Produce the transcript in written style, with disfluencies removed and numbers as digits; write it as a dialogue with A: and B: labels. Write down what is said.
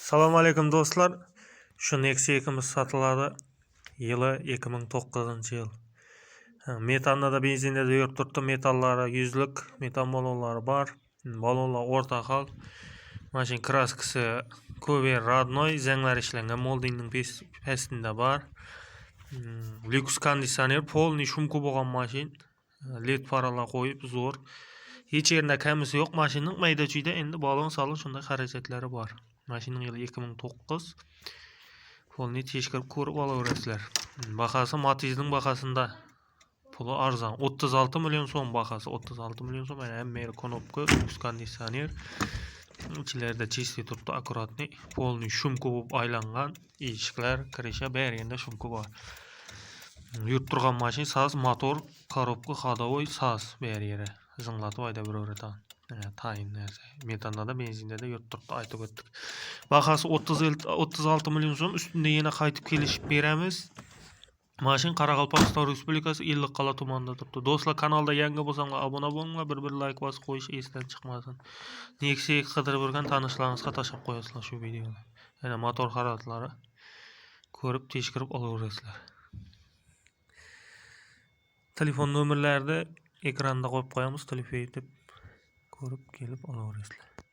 A: Assalomu alaykum, do'stlar. Shu Nexia 2miz sotiladi. Yili 2009-yil. Metanda da, benzinda da yurib turibdi. Metallari yuzlik, metan ballonlari bor. Ballonlar o'rta hol. Mashina краска si ko'p родной, zanglar ishlangan, moldingning pastida bor. Lyuks konditsioner, полный шумка bo'lgan mashin. LED faralar qo'yib, zo'r. Hech yerida kamisi yo'q mashinaning, mayda-chuyda endi balon salon shunday xarajatlari bor. Mashinaning yili 2009. Полный tekshirib ko'rib olaverasizlar. Bahasi Matizning bahasida, puli arzon. 36 million so'm bahasi, 36 million so'm. Mana, hamma yeri knopka, lyuks konditsioner. Ichlarida чистый turibdi, аккуратный, полный шумка bo'lib aylangan. Eshiklar, крыша, bari yerda шумка bor. Yurib turgan mashin soz, motor, коробка, ходовой soz, bari yeri. Zinglatib haydab yuraveradi. Tayin narsa. Metanda da, benzinda da yurib turibdi, aytib o'tdik. Bahasi 36 million so'm, ustida yana qaytib kelishib beramiz. Mashin Qoraqalpog'iston Respublikasi, Ellikqal'a tumanida turibdi. Do'stlar, kanalda yangi bo'lsanglar, obuna bo'linglar, bir-bir layk bosib qo'yish esdan chiqmasin. Nexia qidirib yurgan tanishlaringizga tashlab qo'yasizlar shu videoni. Yana motor haratlari ko'rib, tekshirib olaverasizlar. Telefon nomerlarini ekranda qo'yib qo'yamiz, telefon etib ko'rib kelib olaverasizlar.